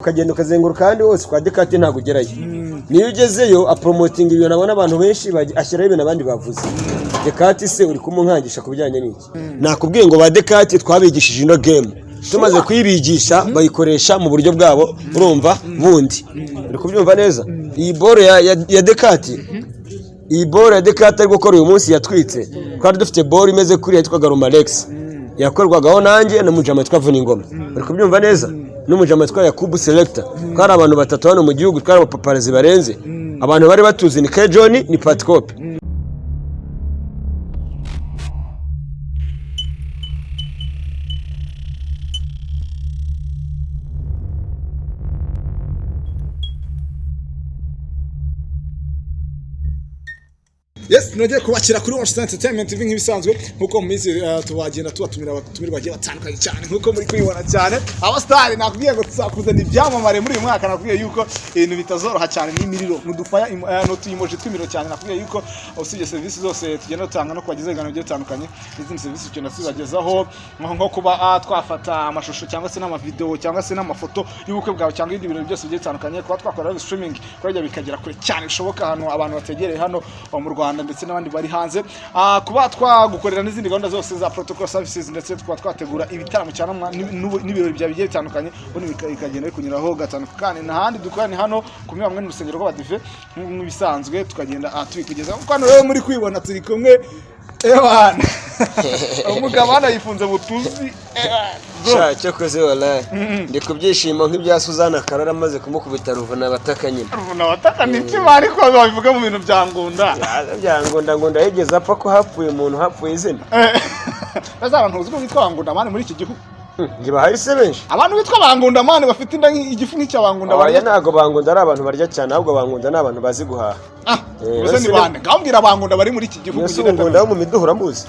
Ukagenda ukazenguruka ahandi hose kwa Dekate ntabwo ugerayo. Niyo ugezeyo apromotinga ibintu abona abantu benshi ashyiraho ibintu abandi bavuze. Dekate se uri kumunkangisha ku bijyanye n'iki? Nakubwiye ngo ba Dekate twabigishije ino game, tumaze kuyibigisha bayikoresha mu buryo bwabo, urumva bundi uri kubyumva neza. Iyi boro ya Dekate, iyi boro ya Dekate ari gukora uyu munsi yatwitse. Twari dufite boro imeze kuriya yitwaga Rumalex, yakorwagaho nanjye na mujama witwa Vuningoma, uri kubyumva neza, n'umujama witwa Yakubu Selector. Twari abantu batatu hano mu gihugu, twari abapaparazi barenze. Abantu bari batuzi ni K John, ni Patikope. Yes, nongeye kubakira kuri Washington Entertainment TV nk'ibisanzwe, nkuko mubizi, tubagenda tubatumira abatumirwa bagiye batandukanye cyane, nkuko muri kubibona cyane abasitari. Nakubwiye ngo tuzakuzana ibyamamare muri uyu mwaka. Nakubwiye yuko ibintu bitazoroha cyane n'imiriro n'udufaya, n'utuyimoji tw'imiriro cyane. Nakubwiye yuko usibye serivisi zose tugenda dutanga no kubagezaho ibiganiro bigiye bitandukanye n'izindi serivisi tugenda tubagezaho, nko kuba twafata amashusho cyangwa se n'amavideo cyangwa se n'amafoto y'ubukwe bwawe cyangwa ibindi bintu byose bigiye bitandukanye, kuba twakora live streaming kurya bikagera kure cyane bishoboka, ahantu abantu bategereye hano mu Rwanda ndetse n'abandi bari hanze, kuba twagukorera n'izindi gahunda zose za protocol services, ndetse tukaba twategura ibitaramo cyane n'ibirori bya bigiye bitandukanye, ubundi bikagenda bikunyuraho gatanu. Kandi n'ahandi dukora ni hano ku hamwe n'urusengero rw'Abadive nk'ibisanzwe, tukagenda tubikugezaho. Kuko hano rero muri kwibona turi kumwe, ewana, umugabo hano yifunze butuzi, ewana, bro. Sha cyokoze wallahi ndi ku byishimo nk'ibya Suzana Karara amaze kumukubita ruvuna bataka nyine. Ruvuna bataka ni iki, ariko babivuga mu bintu bya Ngunda? Bya Ngunda, Ngunda yigeze apfa ko hapfuye umuntu, hapfuye izina. Ese abantu uzi ko bitwa Bangunda mani muri iki gihugu? Ntibahari se benshi? Abantu bitwa Bangunda mani bafite inda igifu nk'icya Bangunda Oya, barya. ntabwo Bangunda ari abantu barya cyane, ahubwo Bangunda ni abantu bazi guhaha. Ubuse ni bande? Ngambwira Bangunda bari muri iki gihugu. Iyo si ugenda. Ngunda wo mu miduha uramuzi?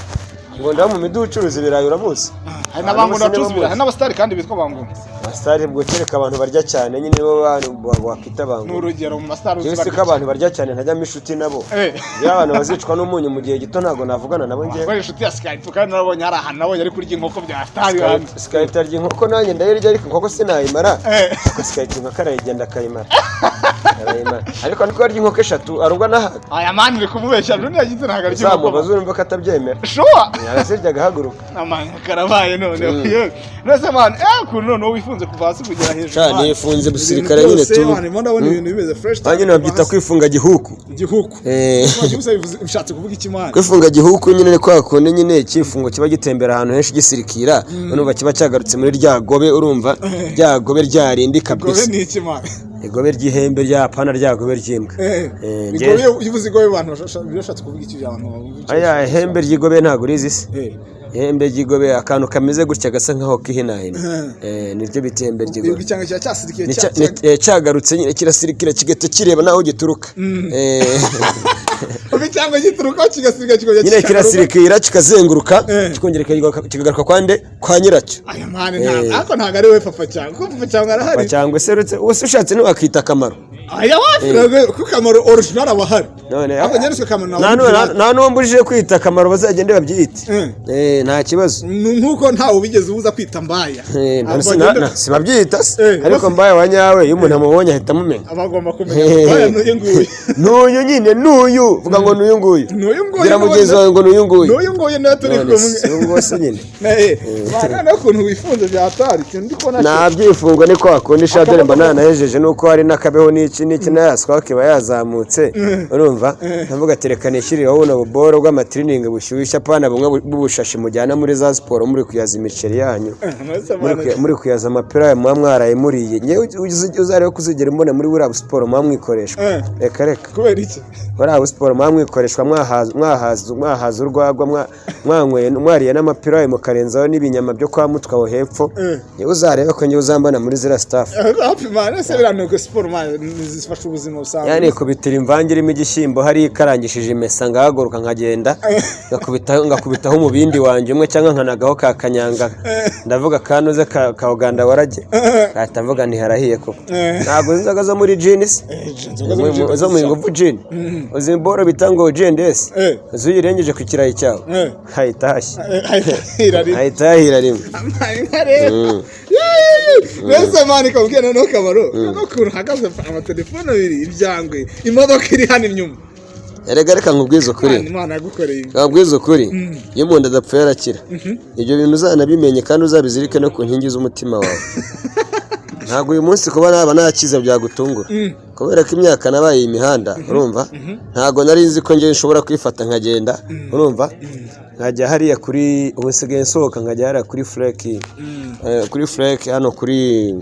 Ngunda wo mu miduha ucuruza ibirayi uramuzi? Hari na Bangunda bacuruza ibirayi, hari n'abasitari kandi bitwa Bangunda. Abasitari ubwo kereka abantu barya cyane nyine bo bantu wakita Ni Bangunda. urugero mu basitari uzi Njyewe si barya. ko abantu barya cyane ntajyamo inshuti nabo. Iyo abantu bazicwa n'umunyu mu gihe gito ntabwo navugana nabo njyewe. Wakora inshuti ya Skype, kandi narabonye hari ahantu nabonye ari kurya inkoko bya sitari hanze. Skype arya inkoko, nanjye ndayirya, ariko inkoko sinayimara. Ariko Skype inkoko arayigenda akayimara, arayimara, ariko niko arya inkoko eshatu arubwa n'ahaga. Aya mani uri kumubeshya, Junior yagize ntabwo arya inkoko. Uzamubaza urumva ko atabyemera. Sure. Arazirya agahaguruka. Amani karabaye noneho. Yewe. None mani, ukuntu noneho wifunze kuva hasi kugera hejuru. Sha Man. nifunze busirikare nyine tu. Ndimo ndabona ibintu bimeze fresh. Aha nyine babyita kwifunga gihuku. Igihuku. Igihuku bishatse kuvuga iki, mani? Kwifunga gihuku nyine ni kwa kundi nyine ikifungo kiba gitembera ahantu henshi gisirikira, urumva kiba cyagarutse muri rya gobe, urumva rya gobe ryarindi Gobe kabisa. ni iki, mani? Igobe ry'ihembe rya pana, rya gobe ry'imbwa. Igobe, iyo uvuze igobe abantu birashatse kuvuga iki, abantu bumva icyo? Aya ihembe ry'igobe ntabwo urizi se? Ihembe ry'igobe, akantu kameze gutya gasa nkaho kihinahina, niryo bita ihembe ry'igobe. Icyanga kiba cyasirikiye. Ni cyagarutse nyine kirasirikira kigahita kireba naho gituruka. Icyangwa gituruka kigasirika kikongera Nyine kikagaruka. Kirasirikira kikazenguruka, kikongera kikagaruka kwa nde? Kwa nyiracyo. Aya mani ntabwo, ariko ntabwo ari we papa cyangwa, kuko papa cyangwa arahari. Cyangwa se uretse ubu se ushatse ntiwakita akamaro. Aya wapi, kuko Kamaro original aba ahari. None Ariko njye niswe Kamaro nta nawe. nta n'uwo mbujije kwita akamaro, bazagende babyite. Nta kibazo. Nk'uko ntawe ubigeze ubuza kwita Mbaya. Nta- Abo bagenda- si babyita se? Ariko Mbaye wa nyawe iyo umuntu amubonye ahita amumenya. Aba agomba kumenya Mbaya n'uyu nguyu. N'uyu nyine, n'uyu vuga ngo n'uyu nguyu. N'uyu nguyu. Gira mugenzi wawe ngo n'uyu nguyu. N'uyu nguyu niwe turi None kumwe. si uyu nguyu se nyine? Noneho ukuntu wifunze byatari ikintu ndi kubona. Nta byifungo, ni kwa kundi sha, dore mba nanahejeje nuko hari n'akabeho n'iki n'iki n'ayaswa kiba yazamutse, urumva ndavuga ati reka nishyirireho buno buboro bw'amatiriningi bushyushya, apana bumwe bw'ubushashi mujyana muri za siporo muri kuyaza imiceri yanyu, muri kuyaza amapira yayo muba mwaraye muriye. Ngewe uzarebe ko uzigera umbona muri buriya siporo muba mwikoreshwa. Reka reka. Kubera iki? Buriya siporo muba mwikoreshwa mwahaza urwagwa, mwanyweye mwariye n'amapira yayo mukarenzaho n'ibinyama byo kwa mutwe aho hepfo. Ngewe uzarebe ko ngewe uzambona muri ziriya staff. Hafi mani ese biriya nuko siporo mani ni zifasha ubuzima busanzwe. Yani kubitira imvange irimo igishyimbo hari ikarangishije imesa, ngahaguruka nkagenda ngakubitaho umubindi wanjye umwe cyangwa nkanagaho ka kanyanga, ndavuga kanuze ka Uganda warage, ngahita mvuga ntiharahiye koko. Ntabwo uzi inzoga zo muri gin se? Inzoga zo muri gin. Zo mu ingufu gin, uzi boro bita ngo G&S? Eh. Uzi iyo uyirengeje ku kirayi cyawe hahita hashya. Irari. Hahita hahira rimwe. Inka rero mbese man, ikabwira noneho kamaro n'ukuntu uhagaze, amatelefone abiri, ibyangwe, imodoka iri hano inyuma. Erega reka nkubwize ukuri. Imana, Imana yagukoreye ibi. Nkubwize ukuri, iyo umuntu adapfuye arakira. Ibyo bintu uzanabimenye kandi uzabizirike no ku nkingi z'umutima wawe. Ntabwo uyu munsi kuba naba nakize byagutungura, kubera ko imyaka nabaye iyi mihanda, urumva, ntabwo nari nzi ko njyewe nshobora kwifata nkagenda, urumva, nkajya hariya kuri, ubu nsigaye nsohoka nkajya hariya kuri Fureki, kuri Fureki hano kuri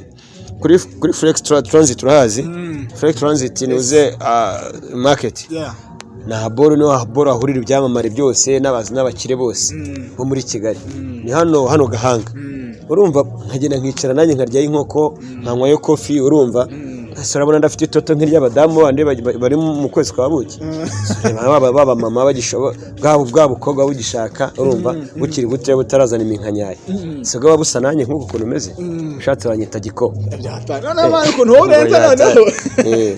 Fureki Transit. Urahazi Fureki Transit? Ni uze market. Ni ahaboro, niho ahaboro hahurira ibyamamare byose n'abakire bose bo muri Kigali, ni hano Gahanga. Urumva, nkagenda nkicara nanjye nkaryayo inkoko, nkanywayo coffee. Urumva ese, urabona ndafite itoto nk'iry'abadamu bandi bari mu kwezi kwa buki, baba mama bagishobo bwabo bwa bukobwa bugishaka, urumva, bukiri butoya butarazana iminkanyari, si bwo buba busa nanjye nk'uku ukuntu umeze. Ushatse wanyita giko. Byatari noneho man, ukuntu wowe urenze noneho.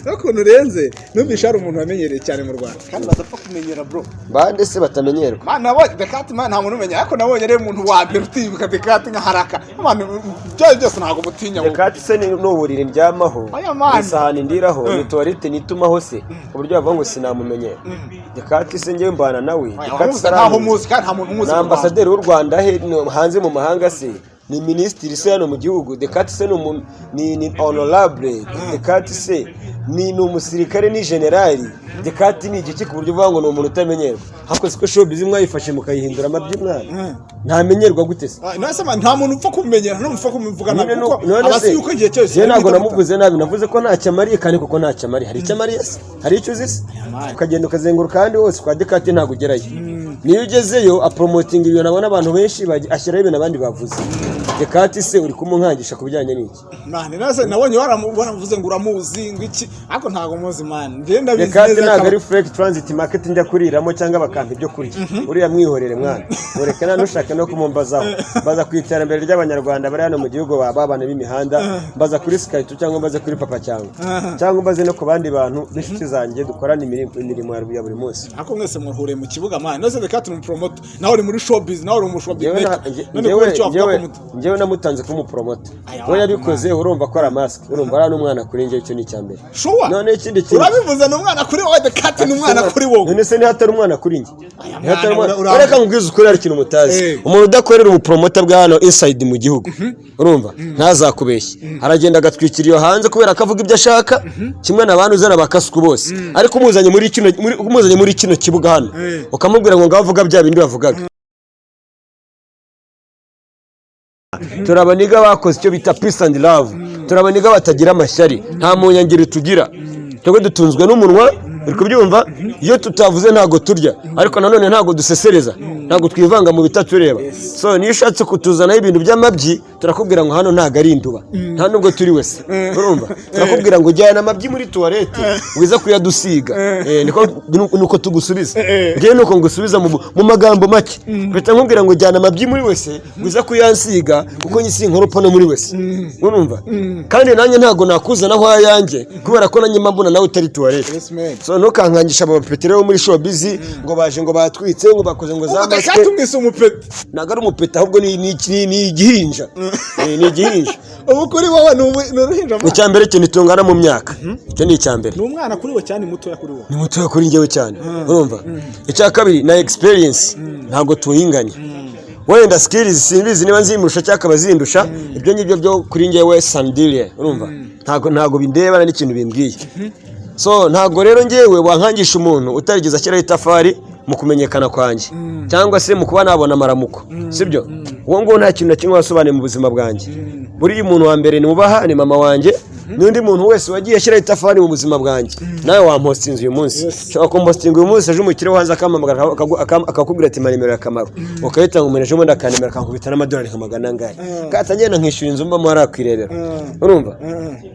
N'ukuntu urenze, numvishe hari umuntu wamenyereye cyane mu Rwanda kandi badapfa kumenyera, bro. Bande se batamenyerwa? Man, nabonye The Cat, man, nta muntu umenya, ariko nabonye ari umuntu wa mbere utibuka The Cat nka haraka. Man, ibyo byose ntabwo mutinya wowe. Reka se ni uburiri ndyamaho, Aya man. isahani ndiraho, ni toilette nitumaho se, ku buryo bavuga ngo sinamumenyera? The Cat se njyewe mbana nawe? Oya, The Cat uramuzi, ntaho muzi kandi nta muntu umuzi ni mu Rwanda. Ambasaderi w'u Rwanda he no, hanze mu mahanga se? Ni minisitiri se hano mu gihugu? The Cat se ni ni honorable? The Cat se ni umusirikare, ni generali? The Cat ni igiki ku buryo uvuga ngo ni umuntu utamenyerwa? Hakoze ko showbiz mwayifashe mukayihindura amabyi mwana, ntamenyerwa gute se? Ah, none se man, nta muntu upfa kumenyera, nta muntu upfa kumuvuga nabi, Nyine kuko none aba se, azi yuko igihe cyose njyewe ntabwo yari namuvuze nabi, navuze ko ntacyo amariye kandi kuko ntacyo amariye. Hari icyo amariye se? Hari icyo uzi se? Man. Ukagenda ukazenguruka ahandi hose kwa The Cat ntabwo ugerayo. Niyo ugezeyo apromotinga ibintu abona abantu benshi ashyiraho ibintu abandi bavuze. The Cat se uri kumunkangisha ku bijyanye n'iki? Man, none nabonye waramuvuze ngo uramuzi ngo iki, ariko ntabwo muzi, man, njye ndabizi The Cat neza. Ntabwo ari Fureki Transit Market njya kuriramo cyangwa bakampa ibyo kurya. Uriya mwihorere mwana, mureke, nta ntushake no kumumbazaho. Mbaza ku iterambere ry'Abanyarwanda bari hano mu gihugu, baba abana b'imihanda, mbaza kuri Skype cyangwa mbaze kuri Papa cyangwa mbaze no ku bandi bantu b'inshuti zanjye dukorana imirimo ya buri munsi. Ariko mwese muhuriye mu kibuga, man. None se The Cat ni umupromoter, nawe uri muri showbiz, nawe uri umu showbiz Njyewe maker. None kubera icyo wavuga ko njyewe namutanze kumupromota. Aya, we yabikoze, urumva ko ari amasike, urumva ari n'umwana kuri njye, icyo ni icya mbere. Sure. None ikindi kintu Urabivuze, ni umwana kuri wowe? The Cat ni umwana kuri wowe? None se niba atari umwana kuri njye? Aya Niba atari mwana, umwana, reka nkubwize ukuri, hari ikintu mutazi. Umuntu udakorera ubupromota bwa hano inside mu gihugu, urumva, ntazakubeshye, aragenda agatwikira iyo hanze kubera ko avuga ibyo ashaka kimwe n'abandi uzana bakasuku bose. Ariko umuzanye muri kino kibuga hano, ukamubwira ngo ngaho avuga bya bindi bavugaga, turabaniga bakoze icyo bita peace and love, turabaniga batagira amashyari, nta munyangiri tugira. Twebwe dutunzwe n'umunwa, uri kubyumva? Iyo tutavuze ntabwo turya, ariko nanone ntabwo dusesereza, ntabwo twivanga mu bitatureba. So niyo ushatse kutuzanaho ibintu by'amabyi, turakubwira ngo hano ntabwo ari induba, nta nubwo turi wese. Urumva, turakubwira ngo jyana amabyi muri toilette wiza kuyadusiga. Niko nuko tugusubiza. Ngewe nuko ngusubiza mu magambo make, mpita nkubwira ngo jyana amabyi muri wese wiza kuyansiga, kuko njye sinkoropa no muri wese. Urumva, kandi nanjye ntabwo nakuzanaho ayanjye, kubera ko nanjye mba mbona nawe utari toilette. Yes, man. So ntukankangisha abapetero bo muri showbiz ngo baje, ngo batwitse, ngo bakoze ngo za Ubu The masike. Cat umwise umupeti? Ntabwo ari umupeti, ahubwo ni igihinja. Ni igihinja. Ubu kuri wowe ni uruhinja, man? Icya mbere, ikintu tungana mu myaka, icyo ni icya mbere. Ni umwana kuri we cyane, mutoya kuri wowe? Ni mutoya kuri njyewe cyane. Urumva, icya kabiri, na experience ntabwo tuyinganya. Wenda skills simbizi niba nzimurusha cyangwa akaba zindusha, ibyo ngibyo byo kuri njyewe sandiliye, urumva, ntabwo bindeba n'ikintu bimbwiye. So ntabwo rero njyewe wankangisha umuntu utarigeze ashyiraho itafari mu kumenyekana kwanjye cyangwa se mu kuba nabona amaramuko, sibyo? Uwo nguwo nta kintu na kimwe wasobanuye mu buzima bwanjye. Buriya umuntu wa mbere nubaha ni mama wanjye. N'undi muntu wese wagiye ashyiraho itafari mu buzima bwanjye, nawe wampostinze uyu munsi. Ushobora kumpostinga uyu munsi, ejo umukire wo hanze akampamagara, akakubwira ati: "Mpa nimero ya Kamaro," ukayitanga umuntu, ejo bundi akanemera, akankubita n'amadolari nka 400 angahe, katagenda nkishyura inzu mbamo hariya ku Irebero, urumva?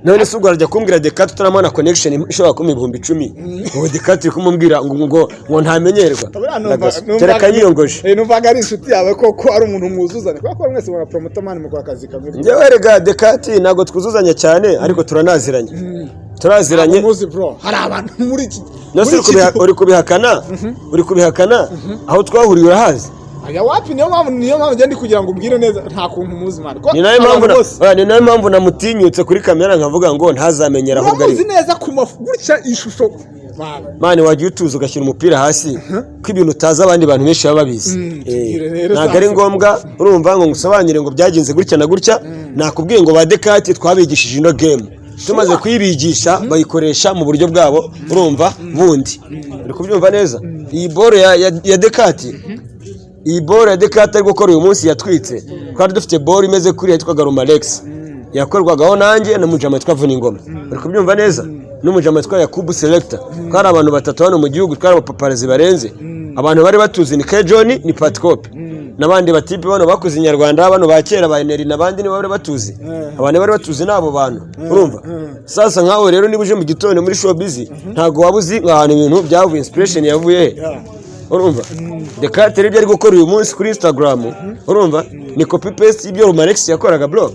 None se ubwo arajya kumbwira Dekati utaramubona connection ishobora kumpa 10,000? Ubu Dekati uri kumubwira ngo ntamenyerwa. Buriya Kereka yiyongoje. Numvaga ari inshuti yawe koko, ari umuntu mwuzuzanya, kubera ko mwese mura promota man, mukora akazi kamwe. Njyewe rega Dekati ntabwo twuzuzanya cyane, ariko turanaziranye, turaziranye. Muzi bro, hari abantu muri iki Nose muri iki gihugu. Uri kubihakana, uri kubihakana. Aho twahuriye urahazi? Aya wapi, niyo mpamvu ngenda kugira ngo umbwire neza, nta kuntu muzi man. Ko Ni nayo mpamvu abantu bose oya, ni nayo mpamvu namutinyutse kuri kamera nkavuga ngo ntazamenyera ahubwo ari uramuzi neza ku mafu gutya ishusho man. Man, wagiye utuza ugashyira umupira hasi, ko ibintu utazi abandi bantu benshi baba babizi. Tubwire rero Ntabwo ari sasa. ngombwa, urumva, ngo ngusobanurire ngo byagenze gutya na gutya. Nakubwiye ngo ba Dekati twabigishije ino game, tumaze kuyibigisha bayikoresha mu buryo bwabo, urumva, bundi. Uri kubyumva neza? Iyi boro ya Dekati, iyi boro ya Dekati ari gukora uyu munsi yatwitse, twari dufite boro imeze kuriya yitwaga Rumalex, yakorwagaho nanjye na mujama witwa Vuningoma, uri kubyumva neza, n'umujama witwa Yakubu Selector. Twari abantu batatu hano mu gihugu, twari abapaparazi barenze. Abantu bari batuzi ni K John, ni Patikope n'abandi batipe bano bakoze inyarwanda, bano ba kera ba Eneri n'abandi, nibo bari batuzi. Abantu bari batuzi ni abo bantu, urumva? Sasa nkawe rero, niba uje mu gitondo muri showbiz, ntabwo waba uzi ahantu ibintu byavuye, inspiration yavuye he, urumva? Dekate ibyo ari gukora uyu munsi kuri Instagram, urumva, ni copy paste y'ibyo Rumalex yakoraga, bro.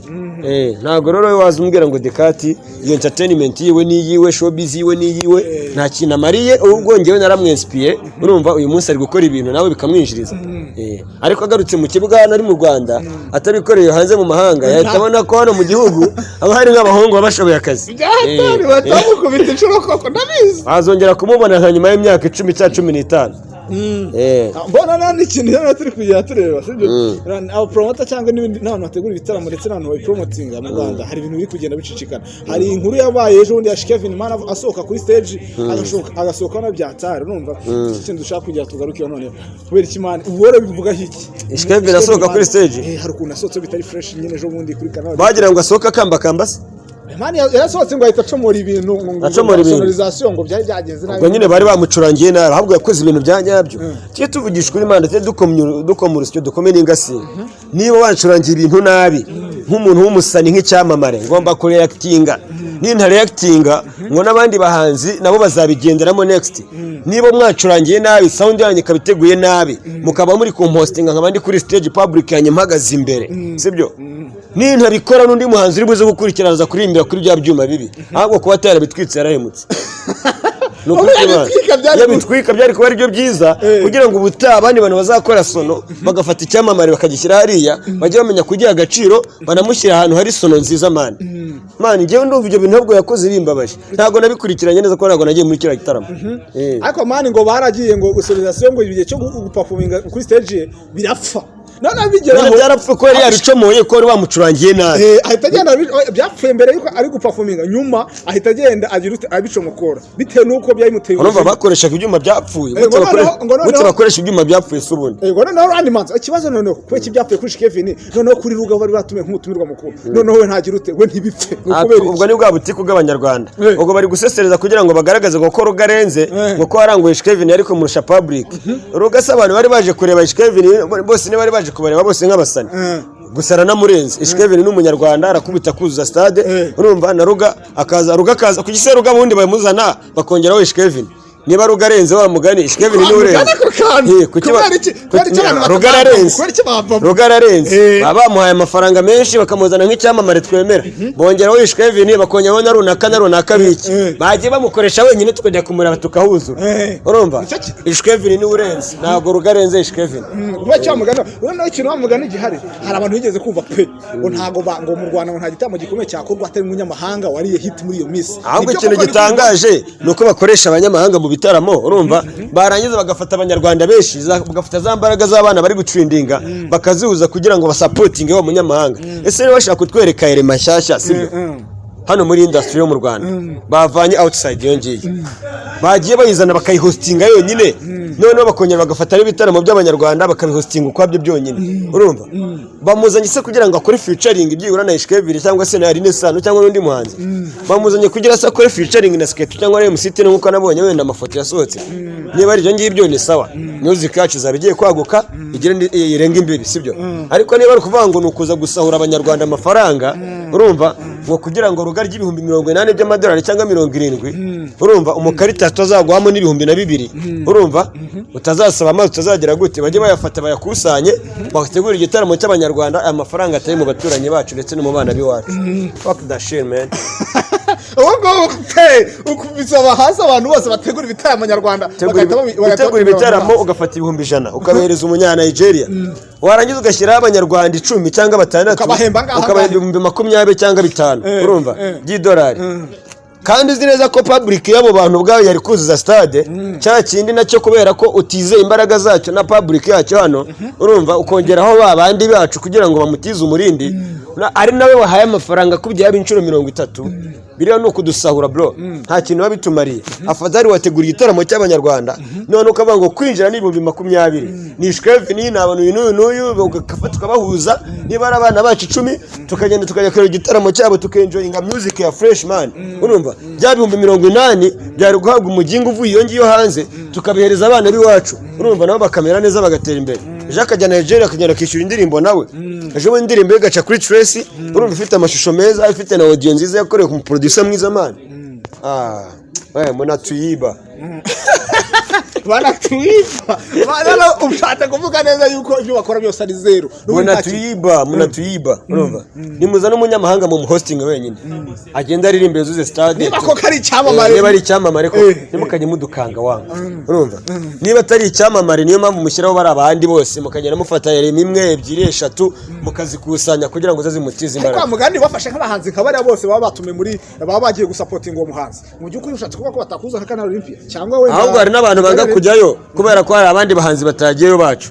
Ntabwo rero waza umbwira ngo Dekati iyo entertainment yiwe ni iyiwe, showbiz yiwe ni iyiwe, nta kintu amariye. Ubwo njyewe naramwensipiye, urumva, uyu munsi ari gukora ibintu nawe bikamwinjiriza. Ariko agarutse mu kibuga hano ari mu Rwanda, atabikoreye hanze mu mahanga, yahita abona ko hano mu gihugu haba hari nk'abahungu baba bashoboye akazi. Byahatari batamukubita inshuro koko, ndabizi. Wazongera kumubona nka nyuma y'imyaka 10 cyangwa 15. Mbona nta n'ikintu rero turi kugenda tureba, sibyo? Abapromota cyangwa n'ibindi n'abantu bategura ibitaramo ndetse n'abantu babipromotinga mu Rwanda, hari ibintu biri kugenda bicicikana. Hari inkuru yabaye ejo bundi ya Kevin Man asohoka kuri stage, agasohoka na byatari, urumva? Iki kintu dushaka kugira tugarukeho noneho, kubera iki man, ubwo rero bivugaho iki? Kevin asohoka kuri stage? Hari ukuntu asohotse bitari fresh nyine ejo bundi kuri canal. Bagira ngo asohoke akambakamba se? Man yarasohotse ngo ahita acomora ibintu ngo Acomora ibintu. Sonorisation ngo byari byagenze nabi. Ubwo nyine bari bamucurangiye nabi, ahubwo yakoze ibintu bya nyabyo. Tujye tuvugisha ukuri Imana, tujye dukoma urusyo dukome n'ingasire. Niba wancurangiye ibintu nabi nk'umuntu w'umusani, nk'icyamamare, ngomba kureactinga. Nintareactinga ngo n'abandi bahanzi nabo bazabigenderamo next. Niba mwacurangiye nabi, sound yanyu ikaba iteguye nabi, mukaba muri kumpostinga nkaba ndi kuri stage public yanjye mpagaze imbere, sibyo? Nintabikora, n'undi muhanzi uri buze gukurikirana aza kuririmbira kuri bya byuma bibi. Ahubwo kuba atarabitwitse yarahemutse. Ni ukuri Ubu kw'Imana. yabitwika byari Iyo bitwika byari kuba aribyo byiza, kugira ngo ubutaha abandi bantu bazakora sono bagafata icyamamare bakagishyira hariya, bajye bamenya kugiha agaciro, banamushyira ahantu hari sono nziza. Man, man, njyewe ndumva ibyo bintu ntabwo yakoze bimbabaje. Ntabwo nabikurikiranye neza kuko ntabwo nagiye muri kiriya gitaramo. Ariko man, ngo baragiye ngo sonorisation, ngo igihe cyo guperforminga kuri stage ye birapfa, noneho bigeraho. None byarapfuye ko yari yabicomoye, ko wari wamucurangiye nabi? Ahita agenda byapfuye mbere yuko ari guperforminga, nyuma ahita agenda agira ute, abicomokora bitewe n'uko byabimuteye Urumva, umujinya. bakoreshaga ibyuma byapfuye. Ngo noneho Gute bakoresha ibyuma byapfuye se ubundi? Ngo noneho andi manzi ikibazo noneho kubera iki byapfuye kuri Kevin, noneho kuri Ruga bari batumiye nk'umutumirwa mukuru, noneho we ntagira ute, we ntibipfe, ni ukubera Ubwo iki? ni bwa butiku bw'abanyarwanda. Ubwo bari gusesereza kugira ngo bagaragaze ngo ko Ruga arenze, ngo ko waranguye Kevin ariko murusha public. Ruga se abantu bari baje kureba Kevin bose ntibari baje kubareba bose nk'abasani? Gusa aranamurenze. Kevin ni umunyarwanda, arakubita kuzuza stade. Urumva, na Ruga akaza, Ruga akaza ku gise. Ruga bundi bamuzana bakongeraho Kevin. Niba Ruga arenze, wa mugani Kevin ni urenze. Mugani ako kantu. Kuki Kubera iki? Kubera iki abantu Ruga ararenze. Kubera iki bavamo? Ruga ararenze. Baba bamuhaye amafaranga menshi, bakamuzana nk'icyamamare twemera, bongeraho Kevin, bakongeraho na runaka na runaka biki. Bagiye bamukoresha wenyine, tukajya kumureba tukahuzura. Urumva? Nicyo Kevin ni urenze, ntabwo Ruga arenze Kevin. Kuba cyamugana noneho ikintu wamugana gihari, hari abantu bigeze kumva pe ngo ntago ngo mu Rwanda ngo nta gitaramo gikomeye cyakorwa atari umunyamahanga wariye hit muri iyo minsi. Ahubwo Nibyo ikintu koko gitangaje ni uko bakoresha abanyamahanga mu bitaramo, urumva, barangiza bagafata abanyarwanda benshi, bagafata za mbaraga z'abana bari gutrendinga bakazihuza kugira ngo basapotinge wa munyamahanga. Ese niba bashaka kutwereka erema nshyashya, sibyo, hano muri industry yo mu Rwanda bavanye outside iyo ngiyo, bagiye bayizana bakayihostinga yonyine. Noneho bakongera bagafata n'ibitaramo by'Abanyarwanda bakabihostinga ukwabyo byonyine. Urumva, bamuzanye se kugira ngo akore featuring byibura na Ishkeviri cyangwa se na Aline Sano cyangwa n'undi muhanzi? Bamuzanye kugira se akore featuring na Sketo cyangwa na MC Tino, nk'uko nabonye wenda amafoto yasohotse? Niba ari ibyo ngibyo, ni sawa, music yacu izaba igiye kwaguka, igire irenga imbibi, sibyo? Ariko niba ari ukuvuga ngo ni ukuza gusahura Abanyarwanda amafaranga, urumva, ngo kugira ngo rugarye 80,000 by'amadolari cyangwa 70, urumva, umukarita utazaguhamo n'ibihumbi na bibiri, urumva, utazasaba amazi, utazagera gute, bajye bayafata bayakusanye, bategura igitaramo cy'Abanyarwanda, aya mafaranga atari mu baturanyi bacu ndetse no mu bana b'iwacu. Fuck that shit, man. Ubu ngubu pe ukubisaba hasi abantu bose bategura ibitaramo nyarwanda bagahita bagahita Gutegura ibitaramo ugafata 100,000 ukabihereza umunya Nigeria, warangiza ugashyiraho Abanyarwanda 10 cyangwa batandatu, Ukabahemba ngaha ukabahemba ngaha. 20,000 cyangwa 5, urumva, by'idolari, kandi uzi neza ko public y'abo bantu ubwabo yari kuzuza stade. Cya kindi nacyo, kubera ko utizeye imbaraga zacyo na public yacyo hano, urumva, ukongeraho ba bandi bacu kugira ngo bamutize umurindi, ari nawe wahaye amafaranga akubye yaba inshuro 30. Biriya ni ukudusahura, bro, nta kintu biba bitumariye. Afadhali wategura igitaramo cy'Abanyarwanda, none ukavuga ngo kwinjira ni 20,000, ni ishkevini, ni abantu uyu n'uyu n'uyu, ugafata ukabahuza, niba ari abana bacu 10, tukagenda tukajya kureba igitaramo cyabo, tukenjoyinga music ya fresh, man. Urumva, bya 80,000 byari guhabwa umugingo uvuye iyo ngiyo hanze, tukabihereza abana b'iwacu, urumva, nabo bakamera neza, bagatera imbere. Ejo akajya Nigeria, akagenda akishyura indirimbo nawe, ejo bundi indirimbo ye igaca kuri Trace, urumva, ifite amashusho meza, ifite na audio nziza yakorewe ku producer mwiza, man. Ah we, munatuyiba. Banatuyiba. Ushatse kuvuga neza yuko ibyo bakora byose ari zero. N'ubundi nta kintu- Munatuyiba, munatuyiba. Urumva, nimuza n'umunyamahanga mu hosting wenyine, agenda aririmba yuzuze stade. Niba koko ari icyamamare. Niba ari icyamamare ko ntimukajye mudukanga wanga. Urumva, niba atari icyamamare, niyo mpamvu mushyiraho bari abandi bose, mukagenda mufata rema imwe, ebyiri, eshatu, mukazikusanya kugira ngo zize zimutize Kwa imbaraga. mugani bafashe nk'abahanzi nka bariya bose baba batumiwe muri, baba bagiye gusapotinga uwo muhanzi, mu by'ukuri ushatse kuvuga ko batakuza nka Canal Olympia cyangwa wenda Ahubwo hari n'abantu banga kujyayo kubera ko hari abandi bahanzi batagiyeyo bacu.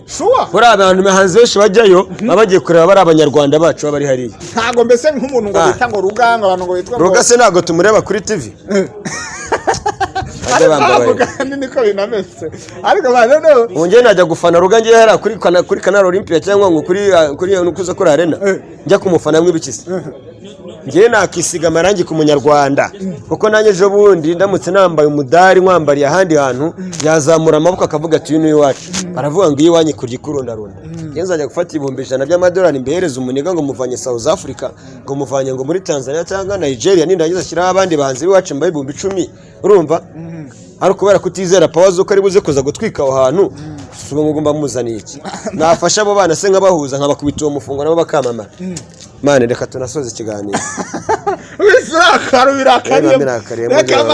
Sure. Buriya abantu, bahanzi benshi bajyayo, baba bagiye kureba bari Abanyarwanda bacu baba bari hariya. Ntabwo mbese nk'umuntu ngo Ah. bita ngo Ruganga, abantu ngo bitwa ngo Ruga se ntabwo tumureba kuri TV? Bajya Ariko bambaye. mugani niko binameze, ariko ba noneho Ubu njyewe najya gufana Ruga ngiye hariya kuri Canal Olympia cyangwa ngo kuri kuza kuri Arena, njya kumufana mw'ibikisi? Njyewe nakisiga amarangi ku Munyarwanda, kuko nanjye ejo bundi ndamutse nambaye umudari nkwambariye ahandi hantu, yazamura amaboko akavuga ati: "Uyu ni uw'iwacu." Baravuga ngo iyo iwanyu kurya ikurundarunda. Njyewe nzajya gufata 100,000 by'amadolari mbihereza umuniga ngo muvanye South Africa, ngo muvanye ngo muri Tanzania cyangwa Nigeria, nindangiza ashyiraho abandi bahanzi b'iwacu mbaye 10,000, urumva, ari ukubera kutizera power z'uko ari buze kuza gutwika aho hantu. Si ubu ngomba muzaniye iki? Nafasha abo bana se nkabahuza, nkabakubita uwo mufungo, nabo bakamamara. Mane, reka tunasoze ikiganiro. Birakara, birakariyemo. Birakariyemo, Reka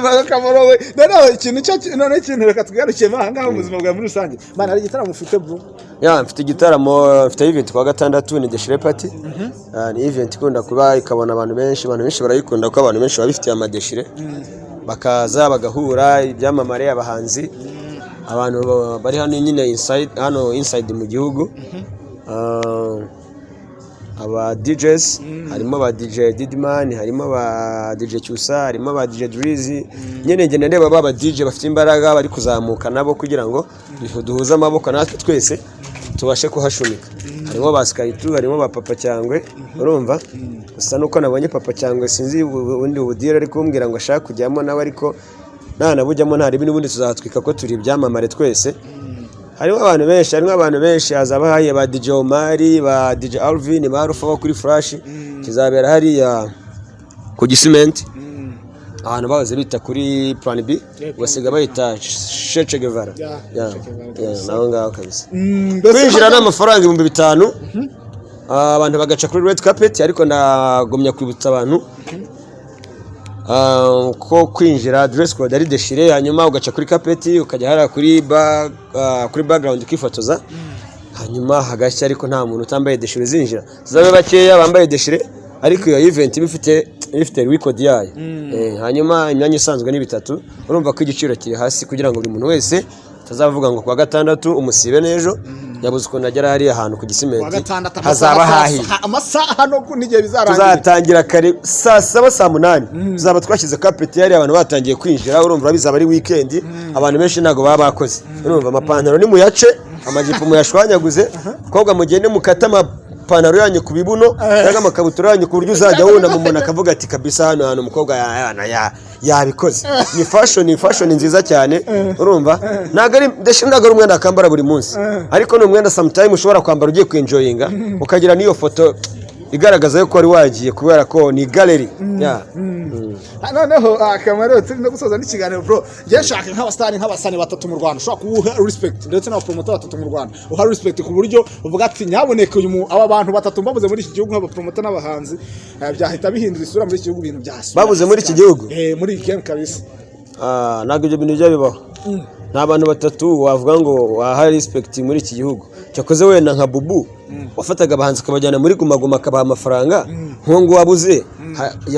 man, kamaro we. Noneho ikintu cyo, noneho ikintu, reka tugarukiye aha ngaha mu buzima bwawe muri rusange, man. Hari igitaramo ufite, bro? Ya, mfite igitaramo, mfite event kuwa gatandatu, ni déchiré party. Ah, ni event ikunda kuba ikabona abantu benshi, abantu benshi barayikunda kuko abantu benshi baba bifitiye amadéchiré, bakaza bagahura, ibyamamare, abahanzi, abantu bari hano nyine inside, hano inside mu gihugu. Ah, aba DJs, harimo ba DJ Didman, harimo ba DJ Cyusa, harimo ba DJ Drizzy. Nyine ngenda ndeba ba DJ bafite imbaraga bari kuzamuka nabo, kugira ngo duhuze amaboko natwe twese tubashe kuhashumika. Harimo ba Sky2, harimo ba Papa Cyangwe. Urumva, gusa nuko nabonye Papa Cyangwe, sinzi ubundi ubudire ari kumbwira ngo ashaka kujyamo nawe, ariko ntanabujyamo ntaribi, n'ubundi tuzatwika ko turi ibyamamare twese. Harimo abantu benshi, harimo abantu benshi. Hazaba hariya ba DJ Omari, ba DJ Alvin, ba Rufa bo kuri Flash. Kizabera hariya ku Gisimenti, ahantu bahoze bita kuri Plan B, basiga bayita Che Guevara. Yeah, Che Guevara. Yeah, naho ngaho kabisa. Mbese Kwinjira ni amafaranga 5000. Ah, abantu bagaca kuri red carpet, ariko ndagumya kwibutsa abantu ko kwinjira dress code ari déchiré, hanyuma ugaca kuri carpet, ukajya hariya kuri background ukifotoza, hanyuma hagashya, ariko nta muntu utambaye déchiré uzinjira. Tuzabe bakeya bambaye déchiré, ariko iyo event iba ifite record yayo. Hanyuma imyanya isanzwe ni bitatu. Urumva ko igiciro kiri hasi kugira ngo buri muntu wese atazavuga ngo kuwa gatandatu umusibe n'ejo. Yabuze ukuntu agera hariya ahantu ku Kuwa Gisimenti. gatandatu Hazaba hahiye. Amasaha no n'igihe bizarangira? Tuzatangira kare, saa 7, saa 8 tuzaba twashyize kapeti hariya, abantu batangiye kwinjira. Urumva bizaba ari weekend, abantu benshi ntabwo baba bakoze. Urumva amapantaro ni muyace, amajipo muyashwanyaguze, kobwa mugende mukate amapantaro yanyu ku bibuno cyangwa amakabutura yanyu, ku buryo uzajya wunama umuntu akavuga ati: "Kabisa hano hantu umukobwa yabikoze." Ni fashion, ni fashion nziza cyane. Urumva ntabwo ari ndetse ntabwo ari umwenda wakambara buri munsi, ariko ni umwenda sometime ushobora kwambara ugiye kwenjoyinga, ukagira n'iyo foto igaragaza yuko wari wagiye, kubera ko ni gallery. Yeah. Noneho Kamaro, turi no gusoza n'ikiganiro, bro. Njye nshaka nk'abasitari, nk'abasani batatu mu Rwanda ushobora kuwuha respect, ndetse n'abapromoter batatu mu Rwanda uha respect, ku buryo uvuga ati: "Nyaboneka uyu aba bantu batatu mbabuze muri iki gihugu, nk'abapromoter n'abahanzi, byahita bihindura isura muri iki gihugu, ibintu byasubira." Babuze muri iki gihugu? Eh, muri iyi game kabisa. Ah, ntabwo ibyo bintu bijya bibaho. Nta bantu batatu wavuga ngo waha respect muri iki gihugu. Cyakoze wenda nka Bubu wafataga abahanzi akabajyana muri Guma Guma, akabaha amafaranga, nk'uwo nguwo wabuze.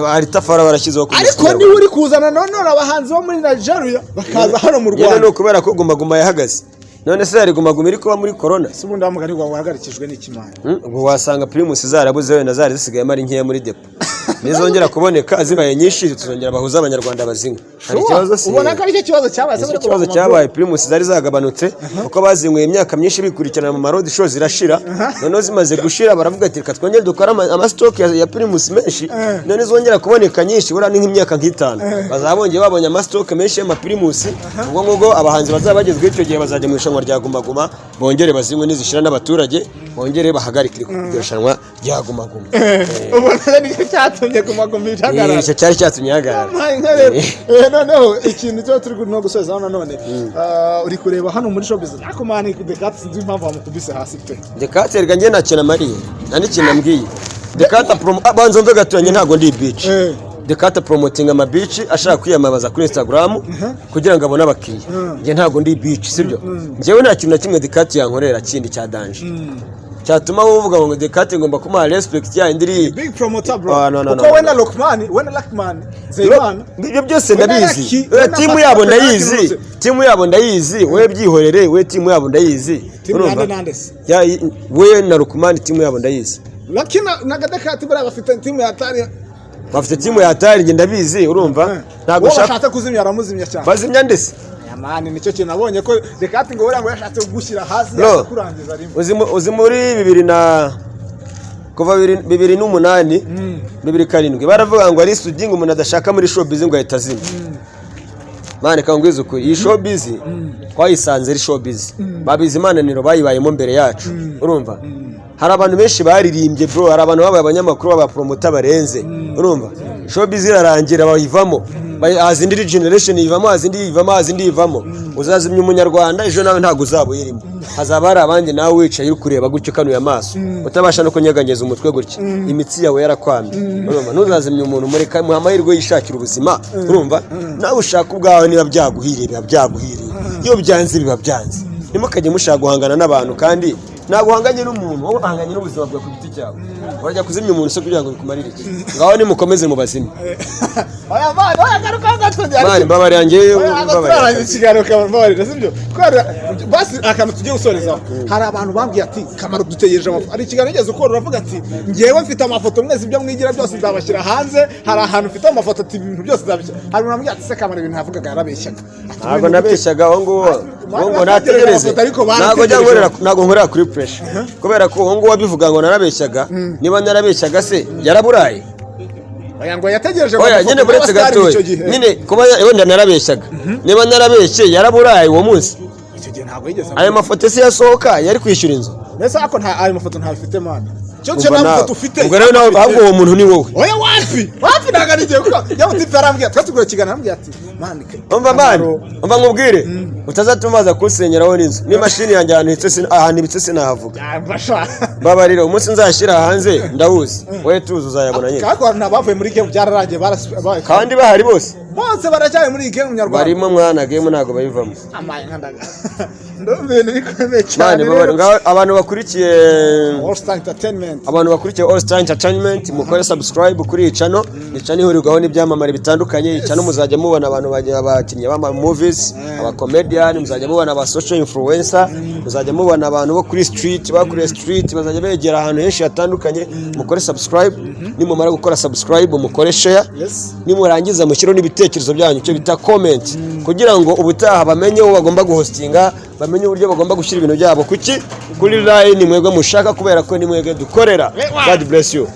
Hari itafari barashyizeho ku Ariko muziki. niba uri kuzana none abahanzi bo muri Nigeria bakaza hano mu Nyine ni Rwanda. ukubera ko Guma Guma yahagaze. None se hari Guma Guma iri kuba muri corona? Si ubundi wa mugani wawe wahagarikijwe n'ikimana? Ubwo wasanga Primus zarabuze, wenda zari zigayemo ari nkeya muri depo. Nizongera kuboneka zibaye nyinshi, tuzongera bahuze Abanyarwanda bazinywe. Hari ikibazo se? Ubona ko aricyo kibazo cyabaye se Nicyo muri kibazo Guma Guma? cyabaye. Primus zari zagabanutse kuko bazinyweye imyaka myinshi bikurikirana mu ma road show, zirashira. Noneho zimaze gushira baravuga ati: "Reka twongere dukore amastock ya Primus menshi." None zongera kuboneka nyinshi, buriya ni nk'imyaka nk'itanu bazaba bongeye babonye amastock menshi y'amaprimus. Ubwo ngubwo abahanzi bazaba bagezweho icyo gihe bazajya mu irushanwa rya Guma Guma, bongere bazinywe. Nizishira n'abaturage bongere bahagarike iryo rushanwa rya Guma Guma. Ubona nicyo cyatumye Guma Guma ihagarara? Icyo cyari cyatumye ihagarara. Yampaye inka rero. Noneho ikintu cyo turi no gusoza nanone, uri kureba hano muri showbiz, ariko man, The Cat sinzi impamvu bamukubise hasi pe. The Cat erega njye nta kintu amariye, nta n'ikintu ambwiye. The Cat promo, banza mve gato, njye ntabwo ndi bitch. The Cat promoting amabici ashaka kwiyamamaza kuri Instagram kugira ngo abone abakiriya. Njye ntabwo ndi bitch, sibyo? Njyewe nta kintu na kimwe The Cat yankorera kindi cya danger cyatuma wowe uvuga ngo The Cat ngomba kumuha respect ya indi. Big promoter, bro. Ah, no, no, Kuko no, we no. na Lokman, we na Lakman Zeyman. Ibyo byose We na ndabizi. Lucky, we na Timu Fata yabo Fata ndayizi. Fata. Timu yabo ndayizi, we byihorere. We timu yabo ndayizi. Timu Urumva? yande nande se? Ya, we na Lukman timu yabo ndayizi. Lucky na The Cat buriya bafite timu ya Tari. Bafite timu ya Atari, njye ndabizi. Urumva ntabwo Uwo ushaka bashatse kuzimya aramuzimya cyane. Bazimya ndetse. Ya man, nicyo kintu nabonye ko The Cat ngo buriya ngo yashatse kugushyira hasi, Bro. yashatse kurangiza rimwe. Uzi muri bibiri na kuva 2008, 2007, baravuga ngo ari sudi, ngo umuntu adashaka muri showbiz ngo ahita azima. Man, kangwiza ukuri, iyi showbiz twayisanze ari showbiz. Babizi imananiro bayibayemo mbere yacu. Urumva hari abantu benshi baririmbye, bro, hari abantu babaye abanyamakuru, b'abapromota barenze. Urumva showbiz irarangira bayivamo, haza indi generation yivamo, haza indi yivamo, haza indi yivamo. Uzazimya Umunyarwanda ejo, nawe ntabwo uzaba uyirimo, hazaba hari abandi. Nawe wicaye uri kureba gutyo, ukanuye amaso, utabasha no kunyeganyeza umutwe gutya, imitsi yawe yarakwamye. Urumva ntuzazimye umuntu, mureka muha amahirwe yishakira ubuzima. Urumva nawe ushaka ubwawe, niba byaguhiriye biba byaguhiriye, iyo byanze biba byanze. Ntimukajye mushaka guhangana n'abantu, kandi ntabwo uhanganye n'umuntu, wowe uhanganye n'ubuzima bwawe ku giti cyawe. Urajya kuzimya umuntu se kugira ngo bikumarire iki? Ngaho nimukomeze mubazime. Oya man, oya, garuka gato. Man, mbabarira njyewe. Oya, ntabwo Mbabarira. turarangiza ikiganiro kamaro, mbabarira, sibyo? Kubera basi akantu tugiye gusorezaho, hari abantu bambwiye ati: "Kamaro, dutegereje amafoto." Hari ikiganiro ugeze ukora uravuga ati: "Ngewe mfite amafoto, mwese ibyo mwigira byose nzabashyira hanze." Hari ahantu ufite amafoto, ati: "Ibintu byose nzabishyira." Hari umuntu wambwiye ati: "Se Kamaro, ibintu yavugaga yarabeshyaga." Ati, Ntabwo nabeshyaga. Aho nguwo Bari uwo ngo bategereje nategereze. amafoto, ariko Ntabwo njya barategereje. nkorera, ntabwo nkorera kuri pressure, kubera ko uwo nguwo abivuga ngo narabeshyaga, niba narabeshyaga se yaraburaye? Oya, ngo yategereje Oya amafoto nyine, buretse y'abasitari gatoya. icyo gihe. Nyine kuba wenda narabeshyaga, niba narabeshye yaraburaye uwo munsi? Icyo gihe ntabwo yigeze. Ayo mafoto se yasohoka yari kwishyura inzu? Mbese ariko nta ayo mafoto ntabifite, man, cyo Umva nta nawe. mafoto ufite. Ubwo rero nawe, ahubwo uwo muntu ni wowe. Oya, wapi wapi, ntabwo ari igihe, kuko yaba utipe yarambwiye, twari tugura ikiganiro, arambwiye ati: "Man, Umva man, umva nkubwire, utazatuma baza kunsenyeraho n'inzu n'imashini yanjye. Ahantu hitse ahantu ibitse sinahavuga. Yamfasha. Mbabarira, umunsi nzashyira hanze ndawuzi, wowe tuzi uzayabona nyine. Kandi abantu bavuye muri game byararangiye Kandi bahari bose. Bose baracyari muri iyi game nyarwanda? Barimo mwana, game ntabwo bayivamo. Amaye nkandaga, ndumva ibintu bikomeye cyane. Mani, rero abantu bakurikiye All Star Entertainment. Abantu bakurikiye All Star Entertainment, mukore subscribe kuri iyi channel. Ni channel ihurirwaho n'ibyamamare bitandukanye. Iyi channel muzajya mubona abantu bagiye, abakinnyi b'ama movies, aba comedian, muzajya mubona aba social influencer, muzajya mubona abantu bo kuri street, bakuriye street, bazajya begera ahantu henshi hatandukanye. Mukore subscribe. Nimumara gukora subscribe, mukore share. Nimurangiza mushyireho n'ibitekerezo byanyu, icyo bita comment, kugira ngo ubutaha bamenye uwo bagomba guhostinga, bamenye uburyo bagomba gushyira ibintu byabo kuki kuri line mwebwe mushaka, kubera ko ni mwebwe dukorera. God bless you.